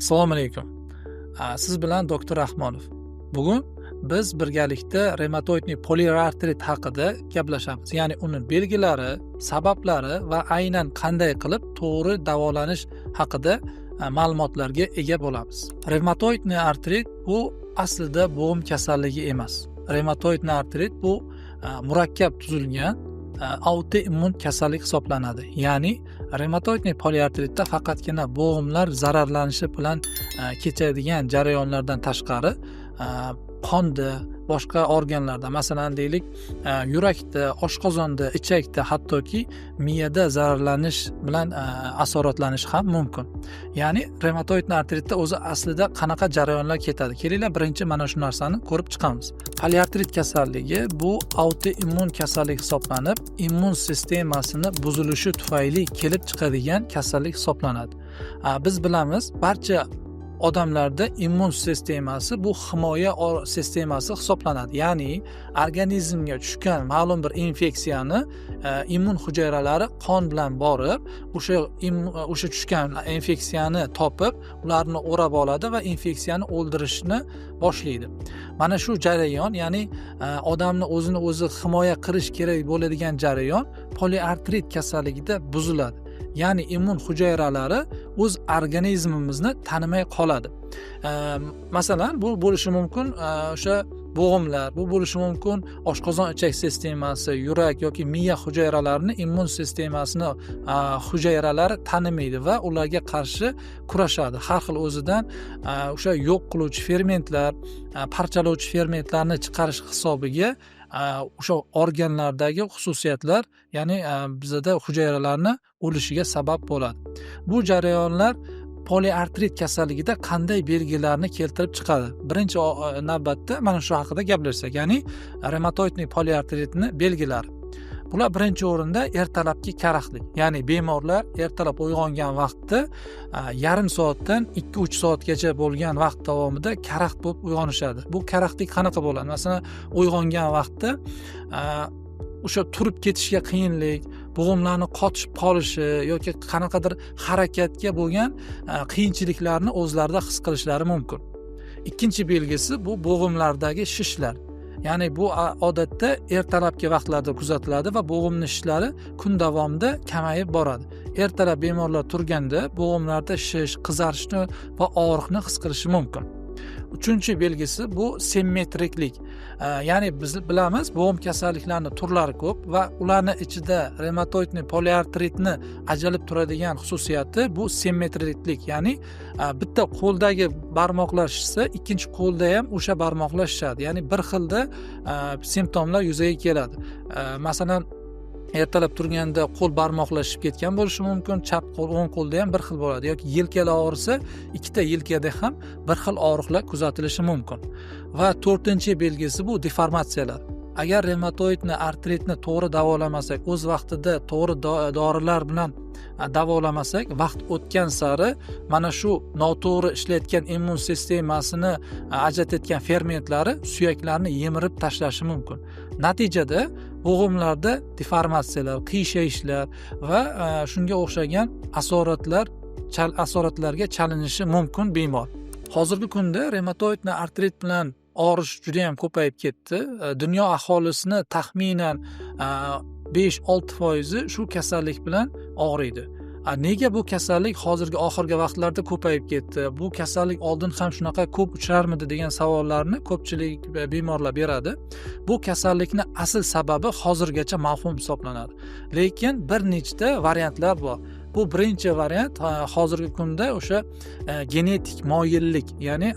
Assalomu alaykum. Siz bilan doktor Rahmonov. Bugun biz birgalikda revmatoidniy poliartrit haqida gaplashamiz. Ya'ni uni belgilari, sabablari va aynan qanday qilib to'g'ri davolanish haqida ma'lumotlarga ega bo'lamiz. Revmatoidniy artrit bu aslida bo'g'im kasalligi emas. Revmatoidniy artrit bu murakkab tuzilgan autoimmun kasallik hisoblanadi. Ya'ni revmatoidniy poliartritda faqatgina bo'g'imlar zararlanishi bilan kechadigan jarayonlardan tashqari qonda, boshqa organlarda, masalan deylik, yurakda, oshqozonda, ichakda, hattoki miyada zararlanish bilan asoratlanish ham mumkin. Ya'ni revmatoidniy artritda o'zi aslida qanaqa jarayonlar ketadi? Kelinglar, birinchi mana shu narsani ko'rib chiqamiz. Poliartrit kasalligi bu autoimmun kasallik hisoblanib, immun sistemasini buzilishi tufayli kelib chiqadigan kasallik hisoblanadi. Biz bilamiz, barcha odamlarda immun sistemasi bu himoya sistemasi hisoblanadi. Ya'ni organizmga tushgan ma'lum bir infeksiyani immun hujayralari qon bilan borib, o'sha tushgan infeksiyani topib, ularni o'rab oladi va infeksiyani o'ldirishni boshlaydi. Mana shu jarayon, ya'ni odamni o'zini o'zi himoya qilish kerak bo'ladigan jarayon poliartrit kasalligida buziladi. Ya'ni immun hujayralari o'z organizmimizni tanimay qoladi. Masalan, bu bo'lishi mumkin o'sha bo'g'imlar, bu bo'lishi mumkin oshqozon ichak sistemasi, yurak yoki miya hujayralarini immun sistemasini hujayralari tanimaydi va ularga qarshi kurashadi. Har xil o'zidan o'sha yo'q qiluvchi fermentlar, parchalovchi fermentlarni chiqarish hisobiga o'sha organlardagi xususiyatlar, ya'ni bizada hujayralarni o'lishiga sabab bo'ladi. Bu jarayonlar poliartrit kasalligida qanday belgilarni keltirib chiqadi? Birinchi navbatda mana shu haqida gaplashsak, ya'ni revmatoidniy poliartritni belgilari. Bular birinchi o'rinda ertalabki karaxtlik, ya'ni bemorlar ertalab uyg'ongan vaqtda yarim soatdan 2-3 soatgacha bo'lgan vaqt davomida karaxt bo'lib uyg'onishadi. Bu karaxtlik qanaqa bo'ladi? Masalan, uyg'ongan vaqtda o'sha turib ketishga qiyinlik, bo'g'imlarni qotishib qolishi yoki qanaqadir harakatga bo'lgan qiyinchiliklarni o'zlarida his qilishlari mumkin. Ikkinchi belgisi bu bo'g'imlardagi shishlar. Ya'ni bu odatda ertalabki vaqtlarda kuzatiladi va bo'g'imni shishlari kun davomida kamayib boradi. Ertalab bemorlar turganda bo'g'imlarda shish, qizarishni va og'riqni his qilishi mumkin. Uchinchi belgisi bu simmetriklik. Ya'ni biz bilamiz, bo'g'im kasalliklarining turlari ko'p va ularni ichida revmatoidniy poliartritni ajralib turadigan xususiyati bu simmetriklik, ya'ni bitta qo'ldagi barmoqlar shishsa, ikkinchi qo'lda ham o'sha barmoqlar shishadi. Ya'ni bir xilda simptomlar yuzaga keladi. Masalan, ertalab turganda qo'l barmoqlar shishib ketgan bo'lishi mumkin, chap qo'l o'ng qo'lda ham bir xil bo'ladi yoki yelkalar og'risa, ikkita yelkada ham bir xil og'riqlar kuzatilishi mumkin. Va to'rtinchi belgisi bu deformatsiyalar. Agar revmatoidni artritni to'g'ri davolamasak, o'z vaqtida to'g'ri dorilar bilan davolamasak, vaqt o'tgan sari mana shu noto'g'ri ishlayotgan immun sistemasini ajratayotgan fermentlari suyaklarni yemirib tashlashi mumkin. Natijada bo'g'imlarda deformatsiyalar, qiyshayishlar va shunga o'xshagan asoratlarga chalinishi mumkin bemor. Hozirgi kunda revmatoidni artrit bilan og'rish juda ham ko'payib ketdi. Dunyo aholisini taxminan 5-6% shu kasallik bilan og'riydi. Nega bu kasallik hozirgi oxirgi vaqtlarda ko'payib ketdi? Bu kasallik oldin ham shunaqa ko'p uchrarmidi degan savollarni ko'pchilik bemorlar beradi. Bu kasallikni asl sababi hozirgacha mavhum hisoblanadi. Lekin bir nechta variantlar bor. Bu birinchi variant hozirgi kunda o'sha genetik moyillik, ya'ni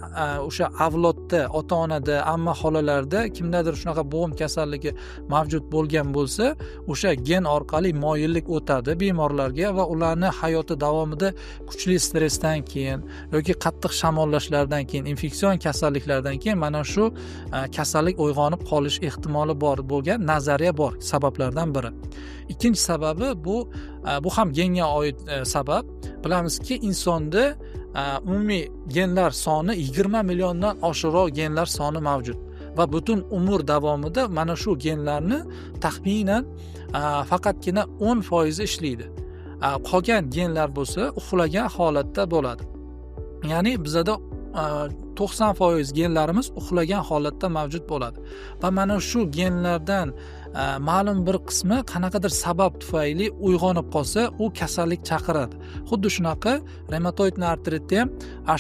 o'sha avlodda, ota-onada, amma xolalarda kimdadir shunaqa bo'g'im kasalligi mavjud bo'lgan bo'lsa, o'sha gen orqali moyillik o'tadi bemorlarga va ularni hayoti davomida kuchli stressdan keyin yoki qattiq shamollashlardan keyin, infeksion kasalliklardan keyin mana shu kasallik uyg'onib qolish ehtimoli bor bo'lgan nazariya bor sabablardan biri. Ikkinchi sababi bu ham genga oid sabab. Bilamizki, insonda umumiy genlar soni 20 milliondan oshiqroq genlar soni mavjud va butun umr davomida mana shu genlarni taxminan faqatgina 10% ishlaydi. Qolgan genlar bo'lsa uxlagan holatda bo'ladi. Ya'ni bizada 90% genlarimiz uxlagan holatda mavjud bo'ladi va mana shu genlardan ma'lum bir qismi qanaqadir sabab tufayli uyg'onib qolsa, u kasallik chaqiradi. Xuddi shunaqa revmatoidniy artritda ham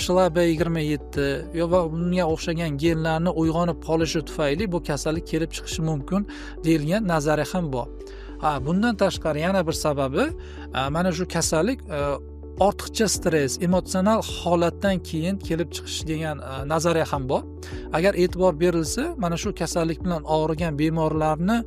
HLA-B27 yo va bunga o'xshagan genlarni uyg'onib qolishi tufayli bu kasallik kelib chiqishi mumkin deyilgan nazariya ham bor. Bundan tashqari yana bir sababi mana shu kasallik ortiqcha stress, emotsional holatdan keyin kelib chiqishi degan nazariya ham bor. Agar e'tibor berilsa, mana shu kasallik bilan og'rigan bemorlarni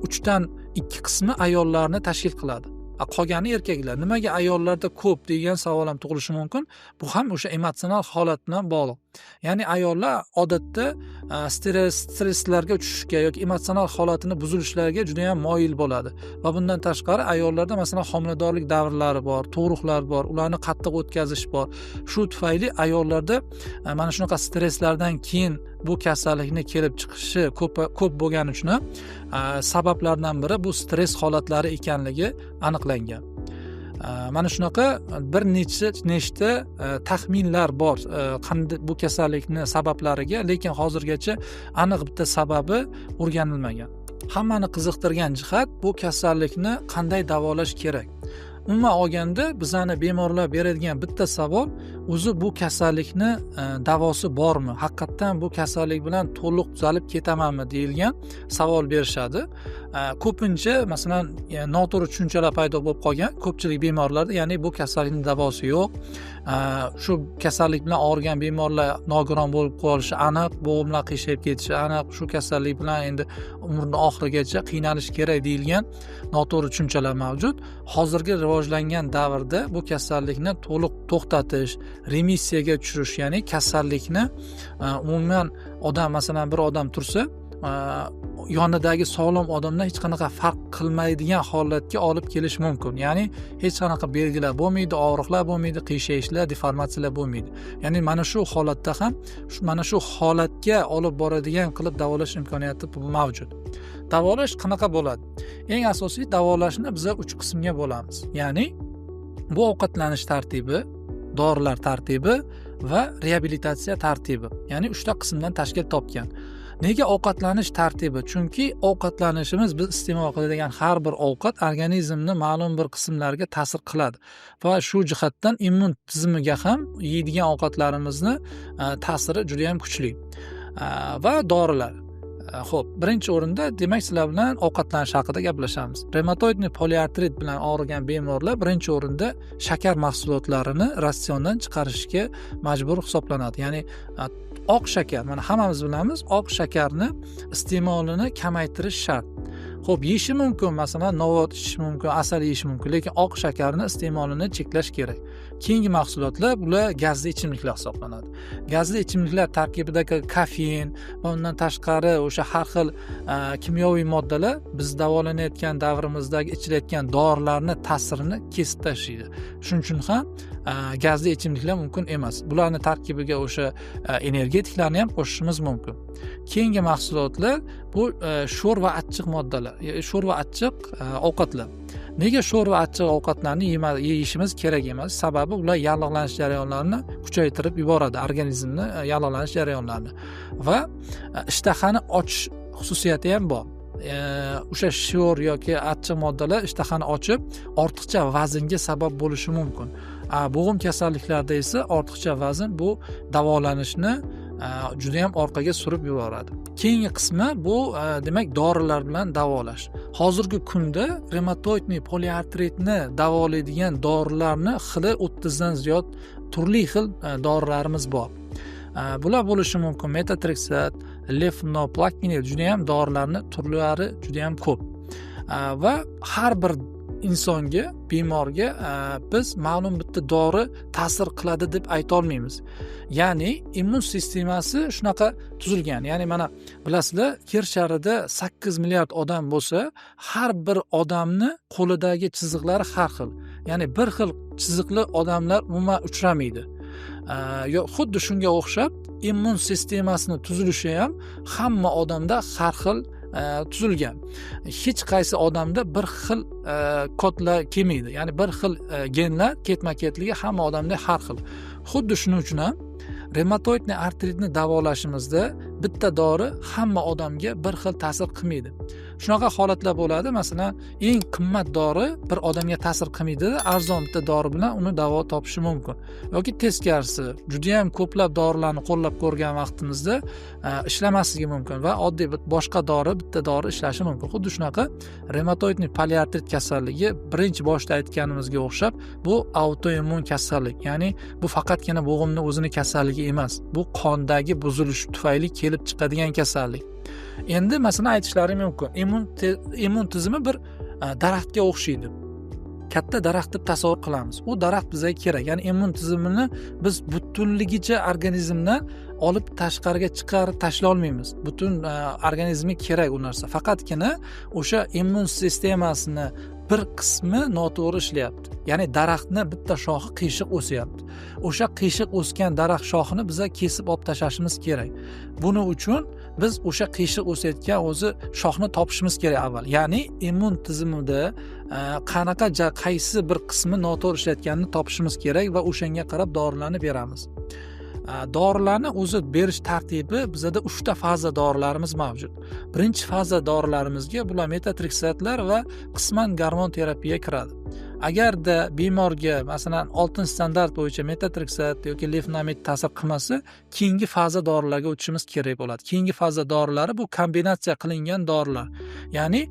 3dan 2 qismi ayollarni tashkil qiladi. Qolgani erkaklar. Nimaga ayollarda ko'p degan savol ham tug'ilishi mumkin. Bu ham o'sha emotsional holat bilan bog'liq. Ya'ni ayollar odatda stresslarga tushishga yoki emotsional holatini buzilishlariga juda ham moyil bo'ladi. Va bundan tashqari ayollarda masalan homiladorlik davrlari bor, tug'ruqlar bor, ularni qattiq o'tkazish bor. Shu tufayli ayollarda mana shunaqa stresslardan keyin bu kasallikni kelib chiqishi ko'p bo'lgani uchun sabablardan biri bu stress holatlari ekanligi aniqlangan. Mana shunaqa bir nechta taxminlar bor qanday bu kasallikni sabablariga, lekin hozirgacha aniq bitta sababi o'rganilmagan. Hammani qiziqtirgan jihat bu kasallikni qanday davolash kerak. Umuman olganda bizani bemorlar beradigan bitta savol o'zi bu kasallikni davosi bormi? Haqiqatdan bu kasallik bilan to'liq tuzalib ketamanmi deyilgan savol berishadi. Ko'pincha masalan noto'g'ri tushunchalar paydo bo'lib qolgan ko'pchilik bemorlarda, ya'ni bu kasallikning davosi yo'q. Shu kasallik bilan og'rigan bemorlar nogiron bo'lib qolishi aniq, bo'g'imlar qiyshayib ketishi aniq, shu kasallik bilan endi umrning oxirigacha qiynalish kerak deyilgan noto'g'ri tushunchalar mavjud. Hozirgi rivojlangan davrda bu kasallikni to'liq to'xtatish, remissiyaga tushirish, ya'ni kasallikni umuman odam masalan bir odam tursa yonidagi sog'lom odamdan hech qanaqa farq qilmaydigan holatga olib kelish mumkin. Ya'ni hech qanaqa belgilar bo'lmaydi, og'riqlar bo'lmaydi, qiyshayishlar, deformatsiyalar bo'lmaydi. Ya'ni mana shu holatda ham mana shu holatga olib boradigan qilib davolash imkoniyati mavjud. Davolash qanaqa bo'ladi? Eng asosiy davolashni biz 3 qismga bo'lamiz. Ya'ni bu ovqatlanish tartibi, dorilar tartibi va reabilitatsiya tartibi. Ya'ni 3 ta qismdan tashkil topgan. Nega ovqatlanish tartibi? Chunki ovqatlanishimiz biz iste'mol qiladigan har bir ovqat organizmni ma'lum bir qismlariga ta'sir qiladi va shu jihatdan immun tizimiga ham yeydigan ovqatlarimizni ta'siri juda ham kuchli. Va dorilar. Xo'p, birinchi o'rinda demak sizlar bilan ovqatlanish haqida gaplashamiz. Revmatoidniy poliartrit bilan og'rigan bemorlar birinchi o'rinda shakar mahsulotlarini ratsiondan chiqarishga majbur hisoblanadi. Ya'ni oq shakar, mana hammamiz bilamiz, oq shakarni iste'molini kamaytirish shart. Xo'p, yeyishi mumkin, masalan, novot ichish mumkin, asal yeyish mumkin, lekin oq shakarni iste'molini cheklash kerak. Keyingi mahsulotlar bular gazli ichimliklar hisoblanadi. Gazli ichimliklar tarkibidagi kofein va undan tashqari o'sha har xil kimyoviy moddalar biz davolanayotgan davrimizdagi ichilayotgan dorilarni ta'sirini kesib tashlaydi. Shuning uchun ham gazli ichimliklar mumkin emas. Bularni tarkibiga o'sha energetiklarni ham qo'shishimiz mumkin. Keyingi mahsulotlar bu sho'r va achchiq moddalar, sho'r va achchiq ovqatlar. Nega sho'r va achchiq ovqatlarni yeyishimiz kerak emas? Sababi ular yallig'lanish jarayonlarini kuchaytirib yuboradi, organizmni yallig'lanish jarayonlarini. Va ishtahani ochish xususiyati ham bor. O'sha sho'r yoki achchiq moddalar ishtahani ochib, ortiqcha vaznga sabab bo'lishi mumkin. Bo'g'im kasalliklarida esa ortiqcha vazn bu davolanishni juda ham orqaga surib yuboradi. Keyingi qismi bu demak dorilar bilan davolash. Hozirgi kunda revmatoidniy poliartritni davolaydigan dorilarni xili 30 dan ziyod turli xil dorilarimiz bor. Bular bo'lishi mumkin metotrexat, lefnoplakinil, juda ham dorilarni turlari juda ham ko'p. Va har bir insonga, bemorga biz ma'lum bitta dori ta'sir qiladi deb ayta olmaymiz. Ya'ni immun sistemasi shunaqa tuzilgan. Ya'ni mana bilasizlar, Yer sharida 8 milliard odam bo'lsa, har bir odamni qo'lidagi chiziqlari har xil. Ya'ni bir xil chiziqli odamlar umuman uchramaydi. Xuddi shunga o'xshab immun sistemasini tuzilishi ham hamma odamda har xil tuzilgan. Hech qaysi odamda bir xil kodlar kelmaydi. Ya'ni bir xil genlar ketma-ketligi hamma odamda har xil. Xuddi shuning uchun ham revmatoidniy artritni davolashimizda bitta dori hamma odamga bir xil ta'sir qilmaydi. Shunaqa holatlar bo'ladi, masalan, eng qimmat dori bir odamga ta'sir qilmaydi, arzon bitta dori bilan uni davo topishi mumkin. Yoki teskarisi, juda ham ko'plab dorilarni qo'llab ko'rgan vaqtimizda ishlamasligi mumkin va oddiy boshqa dori, bitta dori ishlashi mumkin. Xuddi shunaqa revmatoidniy poliartrit kasalligi birinchi boshda aytganimizga o'xshab bu autoimmun kasallik, ya'ni bu faqatgina bo'g'imni o'zini kasalligi emas, bu qondagi buzilish tufayli kelib chiqadigan kasallik. Endi masalan aytishlari mumkin, immun tizimi bir daraxtga o'xshaydi. Katta daraxt deb tasavvur qilamiz. U daraxt bizga kerak. Ya'ni immun tizimini biz butunligicha organizmdan olib tashqariga chiqarib tashlay olmaymiz. Butun organizmga kerak u narsa. Faqatgina o'sha immun sistemasini bir qismi noto'g'ri ishlayapti. Ya'ni daraxtni bitta shoxi qiyshiq o'syapti. O'sha qiyshiq o'sgan daraxt shoxini biza kesib olib tashlashimiz kerak. Buning uchun biz o'sha qiyshiq o'sayotgan o'zi shoxni topishimiz kerak avval. Ya'ni immun tizimida qanaqa qaysi bir qismi noto'g'ri ishlayotganini topishimiz kerak va o'shanga qarab dorilarni beramiz. Dorilarni o'zi berish tartibi bizada 3 ta faza dorilarimiz mavjud. Birinchi faza dorilarimizga bular metotrexatlar va qisman gormon terapiya kiradi. Agarda bemorga masalan oltin standart bo'yicha metotrexat yoki lefnamid ta'sir qilmasa, keyingi faza dorilarga o'tishimiz kerak bo'ladi. Keyingi faza dorilari bu kombinatsiya qilingan dorilar. Ya'ni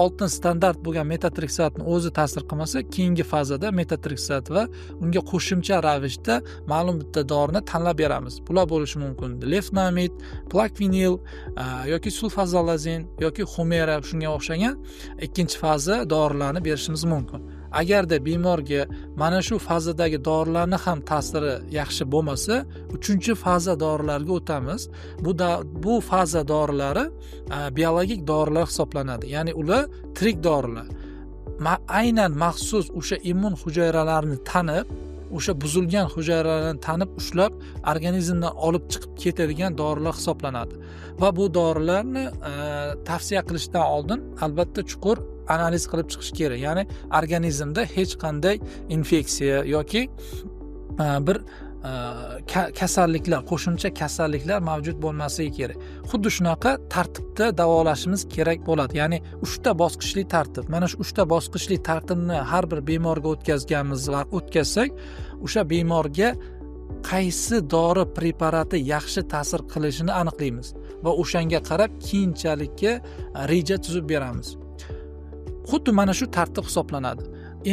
oltin standart bo'lgan metotrexatni o'zi ta'sir qilmasa, keyingi fazada metotrexat va unga qo'shimcha ravishda ma'lum bitta dorini tanlab beramiz. Bular bo'lishi mumkin lefnamid, plakvinil yoki sulfazalazin yoki Humera, shunga o'xshagan ikkinchi faza dorilarni berishimiz mumkin. Agarda bemorga mana shu fazadagi dorilarni ham ta'siri yaxshi bo'lmasa, uchinchi faza dorilarga o'tamiz. Bu faza dorilari biologik dorilar hisoblanadi. Ya'ni ular tirik dorilar. Aynan maxsus o'sha immun hujayralarini tanib, o'sha buzilgan hujayralarni tanib, ushlab organizmdan olib chiqib ketadigan dorilar hisoblanadi. Va bu dorilarni tavsiya qilishdan oldin albatta chuqur analiz qilib chiqish kerak. Ya'ni organizmda hech qanday infeksiya yoki bir kasalliklar, qo'shimcha kasalliklar mavjud bo'lmasligi kerak. Xuddi shunaqa tartibda davolashimiz kerak bo'ladi. Ya'ni 3 ta bosqichli tartib. Mana shu 3 ta bosqichli tartibni har bir bemorga o'tkazganmiz va o'tkazsak, o'sha bemorga qaysi dori preparati yaxshi ta'sir qilishini aniqlaymiz va o'shanga qarab keyinchalikka reja tuzib beramiz. Xuddi mana shu tartib hisoblanadi.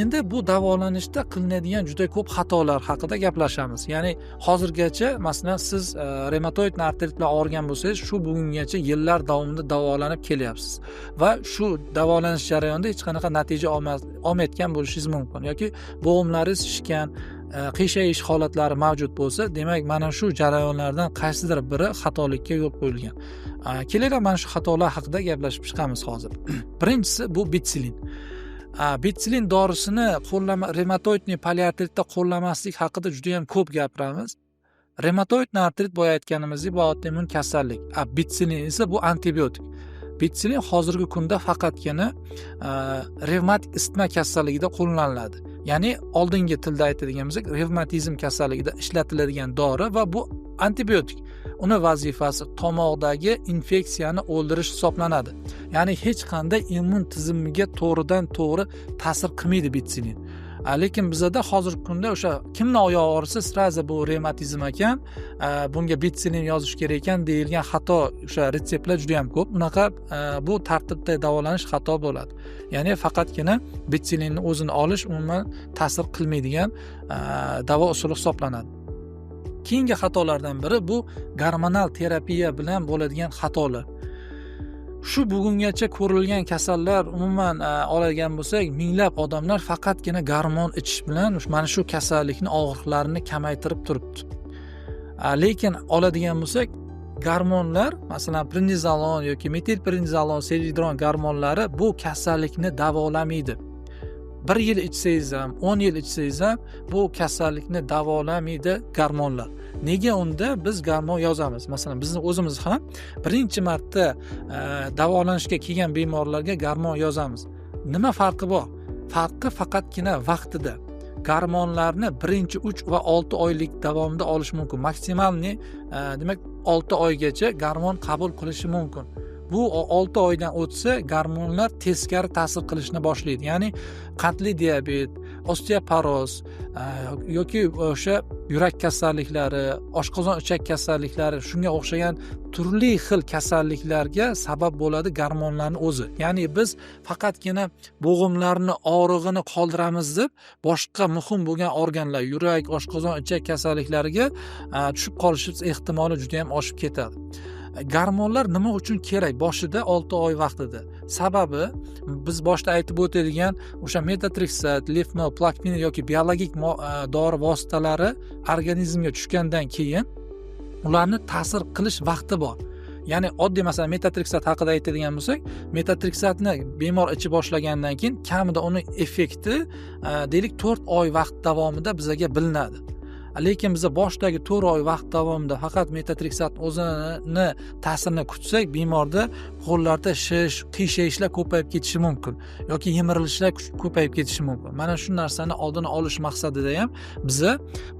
Endi bu davolanishda qilinadigan juda ko'p xatolar haqida gaplashamiz. Ya'ni hozirgacha masalan siz revmatoid artrit bilan og'rigan bo'lsangiz, shu bugungacha yillar davomida davolanib kelyapsiz va shu davolanish jarayonida hech qanaqa natija olmayotgan bo'lishingiz mumkin yoki bo'g'imlaringiz shishgan, qiyshayish holatlari mavjud bo'lsa, demak mana shu jarayonlardan qaysidir biri xatolikka yo'l qo'yilgan. Kelinglar mana shu xatolar haqida gaplashib chiqamiz hozir. Birinchisi bu bitsilin. Bitsilin dorisini revmatoidniy poliartritda qo'llamaslik haqida juda ham ko'p gapiramiz. Revmatoidniy artrit boya aytganimizdek bu autoimmun kasallik. Bitsilin esa bu antibiotik. Bitsilin hozirgi kunda faqatgina revmatik isitma kasalligida qo'llaniladi. Ya'ni oldingi tilda aytadigan bo'lsak, revmatizm kasalligida ishlatiladigan dori va bu antibiotik. Uni vazifasi tomoqdagi infeksiyani o'ldirish hisoblanadi. Ya'ni hech qanday immun tizimiga to'g'ridan to'g'ri ta'sir qilmaydi bitsilin. Lekin bizada hozirgi kunda o'sha kimni oyog'i og'risa, srazi bu revmatizm ekan, bunga bitsilin yozish kerak ekan deyilgan xato o'sha retseptlar juda ham ko'p. Unaqa bu tartibda davolanish xato bo'ladi. Ya'ni faqatgina bitsilinni o'zini olish umuman ta'sir qilmaydigan davo usuli hisoblanadi. Keyingi xatolardan biri bu gormonal terapiya bilan bo'ladigan xatolar. Shu bugungacha ko'rilgan kasallar umuman oladigan bo'lsak, minglab odamlar faqatgina gormon ichish bilan mana shu kasallikni og'riqlarini kamaytirib turibdi. Lekin oladigan bo'lsak, gormonlar, masalan, prednizolon yoki metilprednizolon, selidron gormonlari bu kasallikni davolamaydi. 1 yil ichsangiz ham, 10 yil ichsangiz ham bu kasallikni davolamaydi gormonlar. Nega unda biz gormon yozamiz? Masalan, bizni o'zimiz ham birinchi marta davolanishga kelgan bemorlarga gormon yozamiz. Nima farqi bor? Farqi faqatgina vaqtida. Gormonlarni birinchi 3 va 6 oylik davomida olish mumkin. Maksimalniy, demak, 6 oygacha gormon qabul qilishi mumkin. Bu 6 oydan o'tsa gormonlar teskari ta'sir qilishni boshlaydi. Ya'ni qandli diabet, osteoporoz yoki o'sha yurak kasalliklari, oshqozon ichak kasalliklari, shunga o'xshagan turli xil kasalliklarga sabab bo'ladi gormonlarning o'zi. Ya'ni biz faqatgina bo'g'imlarni og'rig'ini qoldiramiz deb boshqa muhim bo'lgan organlar, yurak, oshqozon ichak kasalliklariga tushib qolishimiz ehtimoli juda ham oshib ketadi. Gormonlar nima uchun kerak boshida 6 oy vaqtida? Sababi biz boshda aytib o'tilgan o'sha metotrexat, lefno, plakvin yoki biologik dori vositalari organizmga tushgandan keyin ularni ta'sir qilish vaqti bor. Ya'ni oddiy masalan metotrexat haqida aytadigan bo'lsak, metotrexatni bemor icha boshlagandan keyin kamida uni effekti deylik 4 oy vaqt davomida bizaga bilinadi. Lekin biza boshdagi 4 oy vaqt davomida faqat metotrexat o'zini ta'sirini kutsak, bemorda qo'llarda shish, qiyshayishlar ko'payib ketishi mumkin yoki yemirilishlar ko'payib ketishi mumkin. Mana shu narsani oldini olish maqsadida ham biza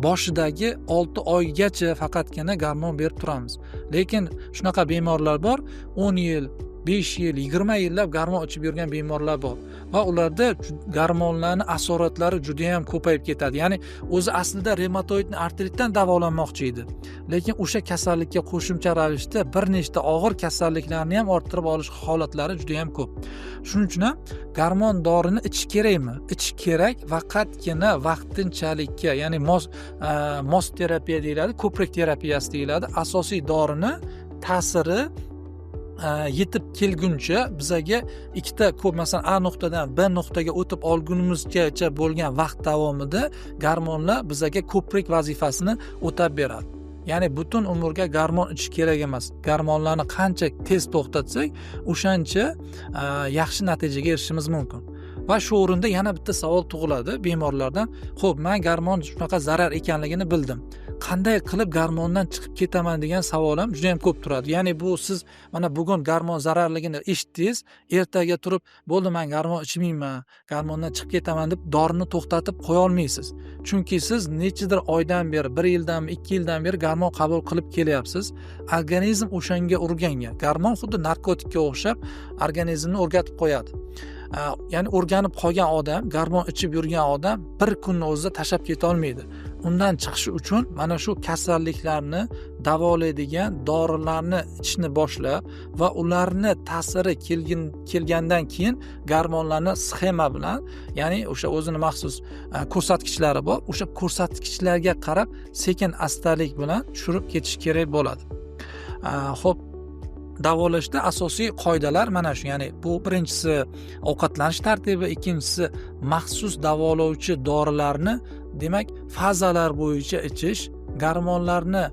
boshidagi 6 oygacha faqatgina gormon berib turamiz. Lekin shunaqa bemorlar bor, 10 yil, 5 yil, 20 yillab gormon ichib yurgan bemorlar bor va ularda gormonlarning asoratlari juda ham ko'payib ketadi. Ya'ni o'zi aslida revmatoidni artritdan davolanmoqchi edi. Lekin o'sha kasallikka qo'shimcha ravishda bir nechta og'ir kasalliklarni ham orttirib olish holatlari juda ham ko'p. Shuning uchun ham gormon dorini ichish kerakmi? Ichish kerak, faqatgina vaqtinchalikka, ya'ni mos terapiya deyiladi, ko'prik terapiyasi deyiladi. Asosiy dorini ta'siri yetib kelguncha bizaga ikkita ko'p, masalan A nuqtadan B nuqtaga o'tib olgunimizgacha bo'lgan vaqt davomida gormonlar bizaga ko'prik vazifasini o'tab beradi. Ya'ni butun umrga gormon ichish kerak emas. Gormonlarni qancha tez to'xtatsak, o'shancha yaxshi natijaga erishishimiz mumkin. Va shu o'rinda yana bitta savol tug'iladi bemorlardan. Xo'p, men gormon shunaqa zarar ekanligini bildim. Qanday qilib gormondan chiqib ketaman degan savol ham juda ham ko'p turadi. Ya'ni bu siz mana bugun gormon zararligini eshitdingiz, ertaga turib bo'ldi men gormon ichmayman, gormondan chiqib ketaman deb dorini to'xtatib qo'ya olmaysiz. Chunki siz nechadir oydan beri, 1 yildan, 2 yildan beri gormon qabul qilib kelyapsiz. Organizm o'shanga o'rgangan. Gormon xuddi narkotikka o'xshab organizmni o'rgatib qo'yadi. Ya'ni o'rganib qolgan odam, gormon ichib yurgan odam bir kunni o'zida tashlab keta olmaydi. Undan chiqish uchun mana shu kasalliklarni davolaydigan dorilarni ichishni boshlab va ularni ta'siri kelgandan keyin gormonlarni sxema bilan, ya'ni o'sha o'zini maxsus ko'rsatkichlari bor, o'sha ko'rsatkichlarga qarab sekin astalik bilan tushirib ketish kerak bo'ladi. Xo'p, davolashda asosiy qoidalar mana shu. Ya'ni bu birinchisi ovqatlanish tartibi, ikkinchisi maxsus davolovchi dorilarni, demak fazalar bo'yicha ichish, gormonlarni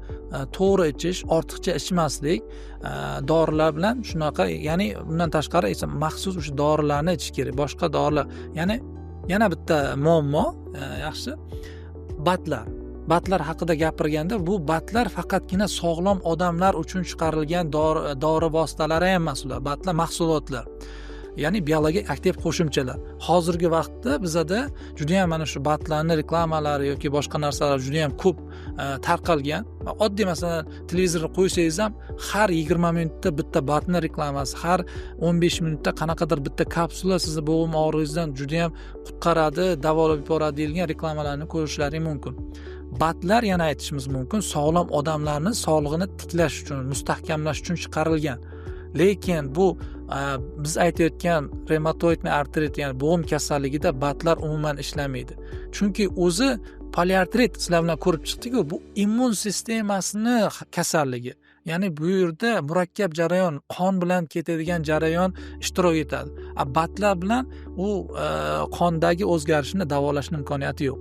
to'g'ri ichish, ortiqcha ichmaslik, dorilar bilan shunaqa, ya'ni bundan tashqari esa maxsus o'sha dorilarni ichish kerak, boshqa dorilar. Ya'ni yana bitta muammo, yaxshi, batlar. Batlar haqida gapirganda, bu batlar faqatgina sog'lom odamlar uchun chiqarilgan dori vositalari ham emas ular. Batlar mahsulotlar. Ya'ni biologik aktiv qo'shimchalar. Hozirgi vaqtda bizada juda ham mana shu batlarning reklamalari yoki boshqa narsalar juda ham ko'p tarqalgan. Oddiy masalan televizorni qo'ysangiz ham har 20 minutda bitta batni reklamasi, har 15 minutda qanaqadir bitta kapsula sizni bo'g'im og'rig'ingizdan juda ham qutqaradi, davolab yuboradi deyilgan reklamalarni ko'rishlaring mumkin. Batlar, yana aytishimiz mumkin, sog'lom odamlarni sog'lig'ini tiklash uchun, mustahkamlash uchun chiqarilgan. Lekin bu biz aytayotgan revmatoidni artrit, ya'ni bo'g'im kasalligida batlar umuman ishlamaydi. Chunki o'zi poliartrit sizlar bilan ko'rib chiqdik-ku, bu immun sistemasini kasalligi. Ya'ni bu yerda murakkab jarayon, qon bilan ketadigan jarayon ishtirok etadi. Batlar bilan u qondagi o'zgarishni davolashning imkoniyati yo'q.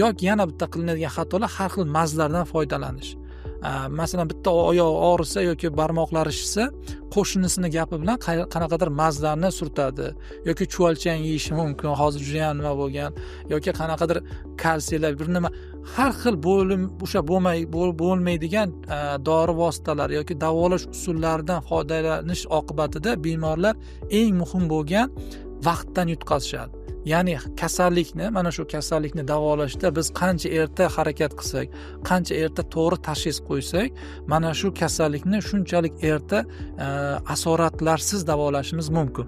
Yoki yana bitta qilinadigan xatolar har xil mazlardan foydalanish. Masalan, bitta oyog'i og'risa yoki barmoqlari shishsa, qo'shnisini gapi bilan qanaqadir mazlarni surtadi yoki chuvalchang yeyishi mumkin, hozir juda ham nima bo'lgan, yoki qanaqadir kalsiylar, bir nima, har xil bo'lim o'sha bo'lmaydigan dori vositalari yoki davolash usullaridan foydalanish oqibatida bemorlar eng muhim bo'lgan vaqtdan yutqazishadi. Ya'ni kasallikni, mana shu kasallikni davolashda biz qancha erta harakat qilsak, qancha erta to'g'ri tashxis qo'ysak, mana shu kasallikni shunchalik erta asoratlarsiz davolashimiz mumkin.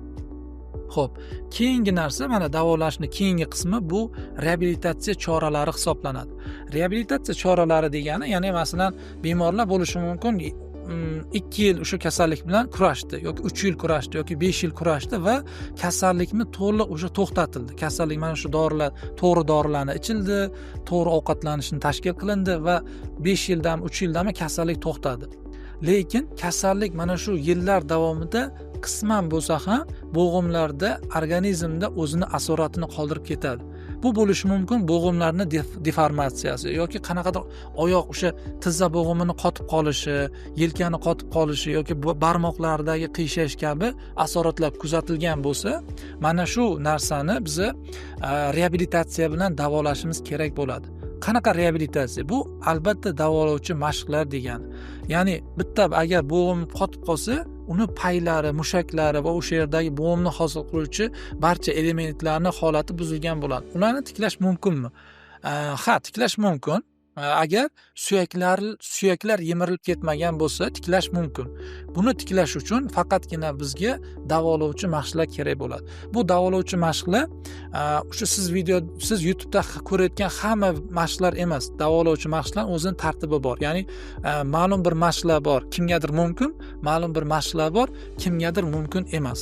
Xo'p, keyingi narsa, mana davolashni keyingi qismi bu reabilitatsiya choralari hisoblanadi. Reabilitatsiya choralari degani, ya'ni masalan, bemorlar bo'lishi mumkin 2 yil o'sha kasallik bilan kurashdi yoki 3 yil kurashdi yoki 5 yil kurashdi va kasallikni to'liq o'sha to'xtatildi. Kasallik mana shu dorilar, to'g'ri dorilarni ichildi, to'g'ri ovqatlanishni tashkil qilindi va 5 yildami, 3 yildami kasallik to'xtadi. Lekin kasallik mana shu yillar davomida qisman bo'lsa ham bo'g'imlarda, organizmda o'zini asoratini qoldirib ketadi. Bu bo'lishi mumkin bo'g'imlarni deformatsiyasi yoki qanaqadir oyoq o'sha tizza bo'g'imini qotib qolishi, yelkani qotib qolishi yoki barmoqlardagi qiyshash kabi asoratlar kuzatilgan bo'lsa, mana shu narsani biz reabilitatsiya bilan davolashimiz kerak bo'ladi. Qanaqa reabilitatsiya? Bu albatta davolovchi mashqlar degani. Ya'ni bitta agar bo'g'im qotib qolsa, uni paylari, mushaklari va o'sha yerdagi bo'g'imni hosil qiluvchi barcha elementlarni holati buzilgan bo'ladi. Ularni tiklash mumkinmi? Ha, tiklash mumkin. Agar suyaklar yemirilib ketmagan bo'lsa, tiklash mumkin. Buni tiklash uchun faqatgina bizga davolovchi mashqlar kerak bo'ladi. Bu davolovchi mashqlar o'sha siz YouTube'da ko'rayotgan hamma mashqlar emas. Davolovchi mashqlar o'zining tartibi bor. Ya'ni ma'lum bir mashqlar bor, kimgadir mumkin, ma'lum bir mashqlar bor, kimgadir mumkin emas.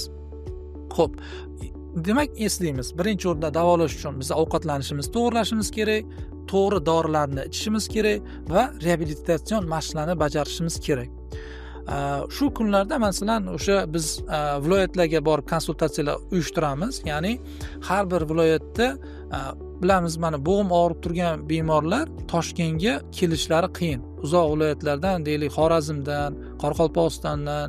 Xo'p, demak eslaymiz. Birinchi o'rinda davolash uchun biz ovqatlanishimizni to'g'rilashimiz kerak, to'g'ri dorilarni ichishimiz kerak va reabilitatsion mashqlarni bajarishimiz kerak. Shu kunlarda masalan o'sha biz viloyatlarga borib konsultatsiyalar uyushtiramiz. Ya'ni har bir viloyatda bilamiz, mana bo'g'im og'rib turgan bemorlar Toshkentga kelishlari qiyin. Uzoq viloyatlardan, deylik Xorazmdan, Qoraqalpog'istondan,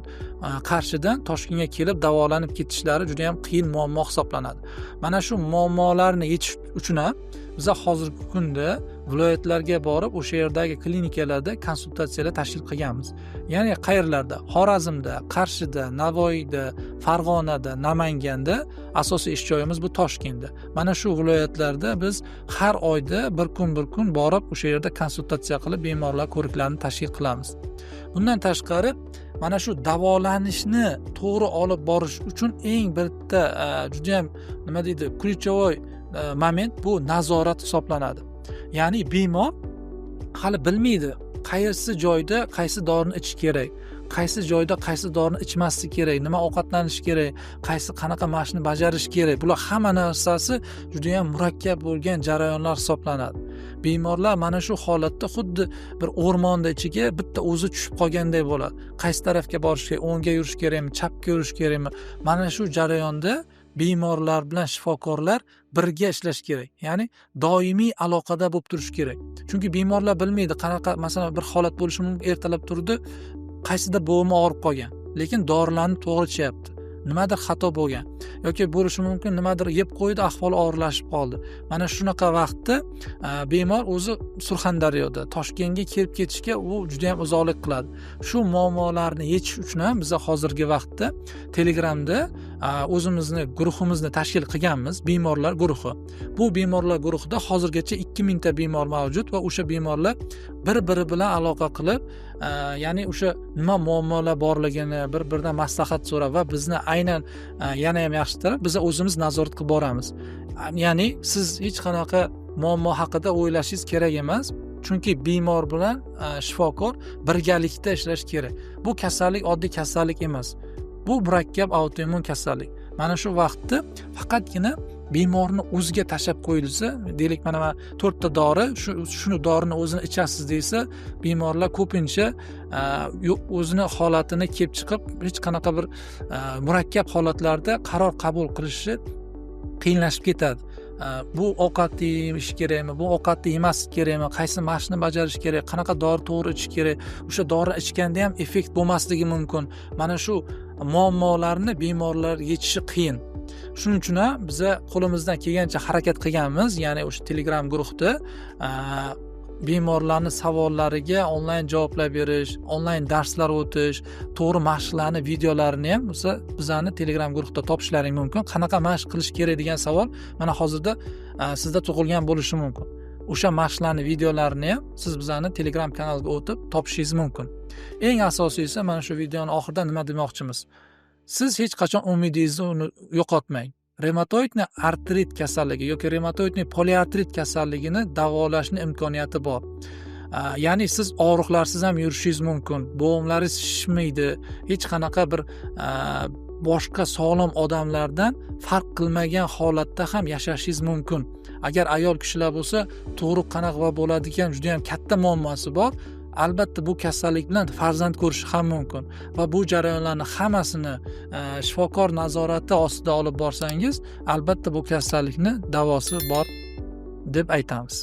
Qarshidan Toshkentga kelib davolanib ketishlari juda ham qiyin muammo hisoblanadi. Mana shu muammolarni yechish uchun ham biz hozirgi kunda viloyatlarga borib o'sha yerdagi klinikalarda konsultatsiyalar tashkil qilganmiz. Ya'ni qayerlarda? Xorazmda, Qarshida, Navoiyda, Farg'onada, Namanganda, asosiy ish joyimiz bu Toshkentda. Mana shu viloyatlarda biz har oyda bir kun borib o'sha yerda konsultatsiya qilib bemorlar ko'riklarini tashkil qilamiz. Bundan tashqari mana shu davolanishni to'g'ri olib borish uchun eng bitta juda ham nima deydi, ключевой moment bu nazorat hisoblanadi. Ya'ni bemor hali bilmaydi qaysi joyda qaysi dorini ichish kerak, qaysi joyda qaysi dorini ichmaslik kerak, nima ovqatlanish kerak, qaysi qanaqa mashqni bajarish kerak. Bular hamma narsasi juda ham murakkab bo'lgan jarayonlar hisoblanadi. Bemorlar mana shu holatda xuddi bir o'rmonda ichiga bitta o'zi tushib qolganday bo'ladi. Qaysi tarafga borish kerak, o'ngga yurish kerakmi, chapga yurish kerakmi? Mana shu jarayonda bemorlar bilan shifokorlar birga ishlash kerak. Ya'ni doimiy aloqada bo'lib turish kerak. Chunki bemorlar bilmaydi qanaqa, masalan, bir holat bo'lishi mumkin, ertalab turdi, qaysida bo'g'imi og'rib qolgan, lekin dorilarni to'g'ri ichyapti. Nimadir xato bo'lgan yoki bo'lishi mumkin, nimadir yeb qo'ydi, ahvoli og'irlashib qoldi. Mana shunaqa vaqtda bemor o'zi Surxondaryoda, Toshkentga kelib ketishga u juda ham uzoqlik qiladi. Shu muammolarni yechish uchun ham biz hozirgi vaqtda Telegramda o'zimizni guruhimizni tashkil qilganmiz, bemorlar guruhi. Bu bemorlar guruhida hozirgacha 2000 ta bemor mavjud va o'sha bemorlar bir-biri bilan aloqa qilib, ya'ni o'sha nima muammolar borligini bir-biridan maslahat so'rab va bizni aynan yana ham yaxshi taraf, biz o'zimiz nazorat qilib boramiz. Ya'ni siz hech qanaqa muammo haqida o'ylashingiz kerak emas, chunki bemor bilan shifokor birgalikda ishlash kerak. Bu kasallik oddiy kasallik emas. Bu murakkab autoimmun kasallik. Mana shu vaqtda faqatgina bemorni o'ziga tashlab qo'yilsa, deylik mana 4 ta dori, shuni dorini o'zini ichasiz desa, bemorlar ko'pincha o'zini holatini kelib chiqib, hech qanaqa bir murakkab holatlarda qaror qabul qilishi qiyinlashib ketadi. Bu ovqatni yeyish kerakmi, bu ovqatni yemaslik kerakmi, qaysi mashqni bajarish kerak, qanaqa dori to'g'ri ichish kerak, o'sha dori ichganda ham effekt bo'lmasligi mumkin. Mana shu muammolarni bemorlar yechishi qiyin. Shuning uchun ham biza qo'limizdan kelgancha harakat qilganmiz, ya'ni o'sha Telegram guruhda Bemorlarni savollariga onlayn javoblar berish, onlayn darslar o'tish, to'g'ri mashqlarni videolarini ham bo'lsa bizani Telegram guruhda topishlaring mumkin. Qanaqa mashq qilish kerak degan savol mana hozirda sizda tug'ilgan bo'lishi mumkin. O'sha mashqlarni videolarini ham siz bizani Telegram kanalga o'tib topishingiz mumkin. Eng asosiysi, mana shu videoni oxirida nima demoqchimiz? Siz hech qachon umidingizni uni yo'qotmang. Ревматоидный artrit kasalligi yoki ревматоидный poliartrit kasalligini davolashni imkoniyati bor. Ya'ni siz og'riqlarsiz ham yurishingiz mumkin, bo'g'imlaringiz shishmaydi, hech qanaqa bir boshqa sog'lom odamlardan farq qilmagan holatda ham yashashingiz mumkin. Agar ayol kishilar bo'lsa, tug'ruq qanaqa bo'ladigan juda ham katta muammosi bor. Albatta bu kasallik bilan farzand ko'rishi ham mumkin va bu jarayonlarni hammasini shifokor nazorati ostida olib borsangiz, albatta bu kasallikni davosi bor deb aytamiz.